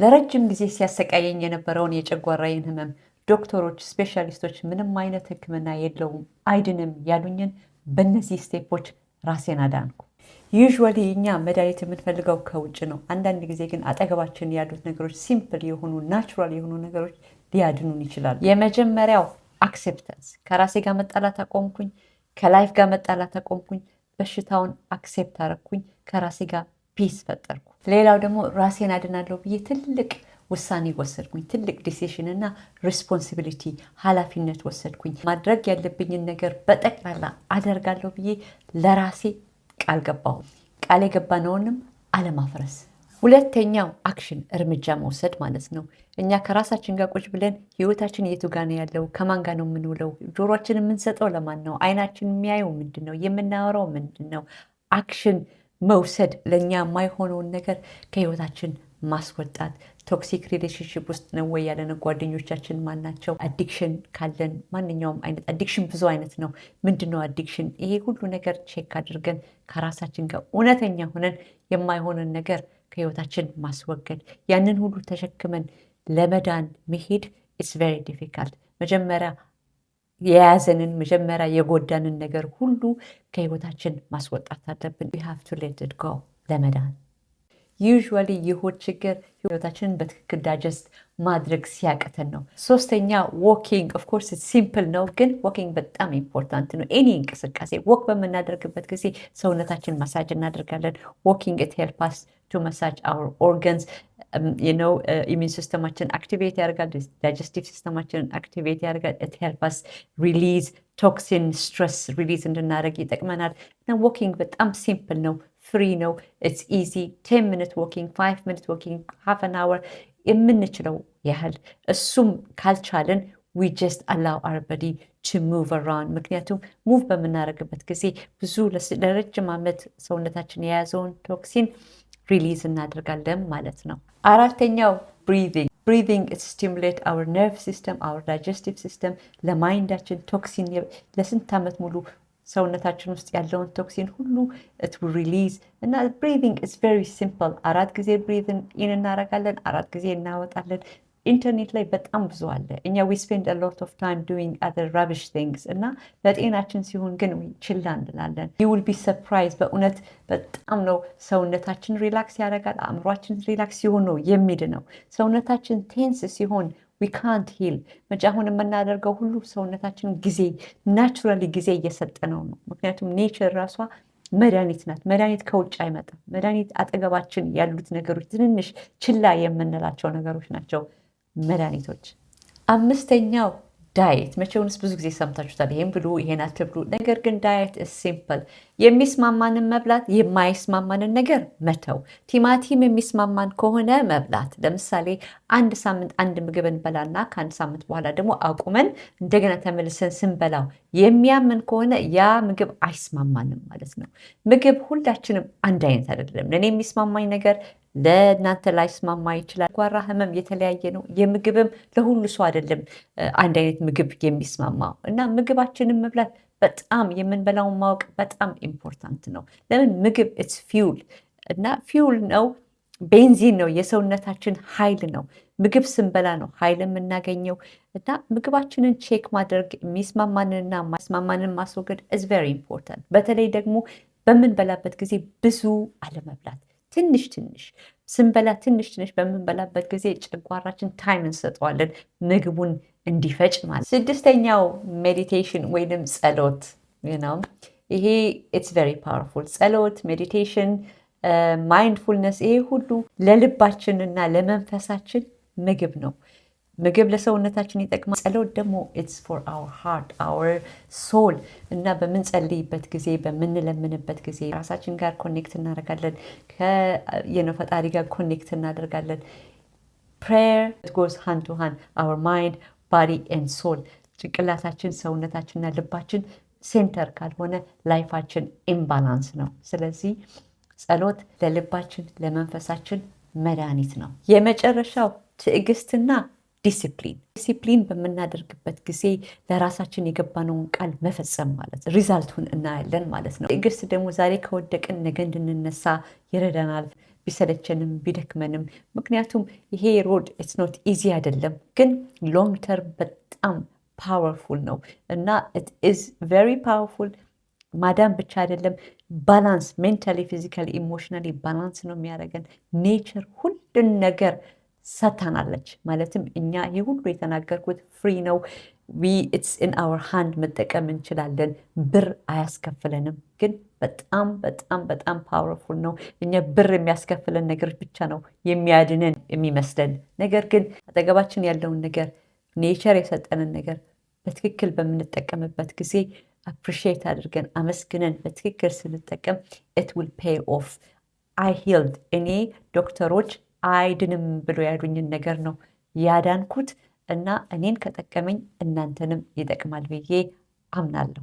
ለረጅም ጊዜ ሲያሰቃየኝ የነበረውን የጨጓራዬን ህመም ዶክተሮች፣ ስፔሻሊስቶች ምንም አይነት ሕክምና የለውም፣ አይድንም ያሉኝን በእነዚህ step ኦች ራሴን አዳንኩ። Usually እኛ መድኃኒት የምንፈልገው ከውጭ ነው። አንዳንድ ጊዜ ግን አጠገባችን ያሉት ነገሮች፣ simple የሆኑ natural የሆኑ ነገሮች ሊያድኑን ይችላሉ። የመጀመሪያው acceptance። ከራሴ ጋር መጣላት አቆምኩኝ። ከ life ጋር መጣላት አቆምኩኝ። በሽታውን accept አረግኩኝ። ከራሴ ጋር peace ፈጠርኩ። ሌላው ደግሞ ራሴን አድናለሁ ብዬ ትልቅ ውሳኔ ወሰድኩኝ። ትልቅ decision እና responsibility፣ ኃላፊነት ወሰድኩኝ። ማድረግ ያለብኝን ነገር በጠቅላላ አደርጋለሁ ብዬ ለራሴ ቃል ገባሁ። ቃል የገባነውንም አለማፍረስ። ሁለተኛው action፣ እርምጃ መውሰድ ማለት ነው። እኛ ከራሳችን ጋር ቁጭ ብለን ህይወታችን የቱ ጋር ነው ያለው? ከማን ጋር ነው የምንውለው? ጆሯችን የምንሰጠው ለማን ነው? አይናችን የሚያየው ምንድን ነው? የምናወራው ምንድን ነው? Action መውሰድ፣ ለእኛ የማይሆነውን ነገር ከህይወታችን ማስወጣት። Toxic relationship ውስጥ ነው ወይ ያለን? ጓደኞቻችን ማን ናቸው? Addiction ካለን፣ ማንኛውም አይነት addiction፣ ብዙ አይነት ነው። ምንድን ነው addiction? ይሄ ሁሉ ነገር check አድርገን ከራሳችን ጋር እውነተኛ ሆነን የማይሆንን ነገር ከህይወታችን ማስወገድ። ያንን ሁሉ ተሸክመን ለመዳን መሄድ it's very difficult። መጀመሪያ የያዘንን፣ መጀመሪያ የጎዳንን ነገር ሁሉ ከህይወታችን ማስወጣት አለብን። We have to let it go ለመዳን። Usually የሆድ ችግር ህይወታችንን በትክክል digest ማድረግ ሲያቅተን ነው። ሶስተኛ walking። Of course simple ነው፣ ግን walking በጣም important ነው። Any እንቅስቃሴ፣ walk በምናደርግበት ጊዜ ሰውነታችን ማሳጅ እናደርጋለን። Walking, it help us to massage our organs ነው። Immune system ኣችን activate ያደርጋል። Digestive system ኣችንን activate ያደርጋል። It help us release toxin፣ stress release እንድናደርግ ይጠቅመናል። እና walking በጣም simple ነው፣ free ነው። It's easy። 10 minute walking፣ 5 minute walking፣ half an hour፣ የምንችለው ያህል። እሱም ካልቻልን we just allow our body to move around። ምክንያቱም move በምናደርግበት ጊዜ ብዙ ለረጅም ዓመት ሰውነታችን የያዘውን toxin release እናደርጋለን ማለት ነው። አራተኛው breathing። Breathing stimulate our nerve system፣ our digestive system፣ ለ mind ኣችን toxin፣ ለስንት ዓመት ሙሉ ሰውነታችን ውስጥ ያለውን toxin ሁሉ it release። እና breathing is very simple። አራት ጊዜ breathe in እናደርጋለን፣ አራት ጊዜ እናወጣለን። ኢንተርኔት ላይ በጣም ብዙ አለ። እኛ we spend a lot of time doing other rubbish things እና ለጤናችን ሲሆን ግን ችላ እንላለን። You will be surprised። በእውነት በጣም ነው፣ ሰውነታችን relax ያደርጋል። አእምሯችን relax ሲሆን ነው የሚድነው። ሰውነታችን tense ሲሆን ዊ ካንት ሂል። መቼ አሁን የምናደርገው ሁሉ ሰውነታችን ጊዜ፣ naturally ጊዜ እየሰጠነው ነው። ምክንያቱም nature ራሷ መድኃኒት ናት። መድኃኒት ከውጭ አይመጣም። መድኃኒት አጠገባችን ያሉት ነገሮች፣ ትንንሽ ችላ የምንላቸው ነገሮች ናቸው መድኃኒቶች። አምስተኛው diet። መቼውንስ ብዙ ጊዜ ሰምታችሁታል። ይሄን ብሉ፣ ይሄን አትብሉ። ነገር ግን diet simple፣ የሚስማማንን መብላት፣ የማይስማማንን ነገር መተው። ቲማቲም የሚስማማን ከሆነ መብላት። ለምሳሌ አንድ ሳምንት አንድ ምግብ እንበላና ከአንድ ሳምንት በኋላ ደግሞ አቁመን እንደገና ተመልሰን ስንበላው የሚያመን ከሆነ ያ ምግብ አይስማማንም ማለት ነው። ምግብ ሁላችንም አንድ አይነት አይደለም። ለእኔ የሚስማማኝ ነገር ለእናንተ ላይስማማ ይችላል። ጨጓራ ህመም የተለያየ ነው። የምግብም ለሁሉ ሰው አይደለም አንድ አይነት ምግብ የሚስማማው። እና ምግባችንን መብላት፣ በጣም የምንበላውን ማወቅ በጣም important ነው። ለምን? ምግብ it's fuel፣ እና fuel ነው፣ ቤንዚን ነው፣ የሰውነታችን ኃይል ነው። ምግብ ስንበላ ነው ኃይል የምናገኘው። እና ምግባችንን check ማድረግ፣ የሚስማማንንና የማይስማማንን ማስወገድ is very important። በተለይ ደግሞ በምንበላበት ጊዜ ብዙ አለመብላት፣ ትንሽ ትንሽ ስንበላ፣ ትንሽ ትንሽ በምንበላበት ጊዜ ጨጓራችን time እንሰጠዋለን ምግቡን እንዲፈጭ ማለት። ስድስተኛው meditation ወይንም ጸሎት ነው። ይሄ it's very powerful። ጸሎት፣ meditation፣ mindfulness፣ ይሄ ሁሉ ለልባችንና ለመንፈሳችን ምግብ ነው። ምግብ ለሰውነታችን ይጠቅማል። ጸሎት ደግሞ it's for our heart፣ our soul። እና በምንጸልይበት ጊዜ፣ በምንለምንበት ጊዜ ራሳችን ጋር connect እናደርጋለን፣ ከፈጣሪ ጋር connect እናደርጋለን። Prayer goes hand to hand፣ our mind, body and soul። ጭንቅላታችን፣ ሰውነታችንና ልባችን center ካልሆነ life ኣችን imbalance ነው። ስለዚህ ጸሎት ለልባችን፣ ለመንፈሳችን መድኃኒት ነው። የመጨረሻው ትዕግስትና ዲሲፕሊን። ዲሲፕሊን በምናደርግበት ጊዜ ለራሳችን የገባነውን ቃል መፈጸም ማለት result ኡን እናያለን ማለት ነው። ትዕግስት ደግሞ ዛሬ ከወደቅን ነገ እንድንነሳ ይረዳናል። ቢሰለቸንም ቢደክመንም፣ ምክንያቱም ይሄ road it's not easy አይደለም፣ ግን long term በጣም powerful ነው እና it is very powerful። ማዳን ብቻ አይደለም፣ balance mentally፣ physically፣ emotionally balance ነው የሚያደርገን። Nature ሁሉን ነገር ሰታናለች። ማለትም እኛ ይህ ሁሉ የተናገርኩት free ነው። It's in our hand፣ መጠቀም እንችላለን። ብር አያስከፍለንም፣ ግን በጣም በጣም በጣም powerful ነው። እኛ ብር የሚያስከፍለን ነገር ብቻ ነው የሚያድነን የሚመስለን። ነገር ግን አጠገባችን ያለውን ነገር፣ nature የሰጠንን ነገር በትክክል በምንጠቀምበት ጊዜ፣ appreciate አድርገን፣ አመስግነን በትክክል ስንጠቀም it will pay off። I healed። እኔ ዶክተሮች አይድንም ብሎ ያሉኝን ነገር ነው ያዳንኩት እና እኔን ከጠቀመኝ እናንተንም ይጠቅማል ብዬ አምናለሁ።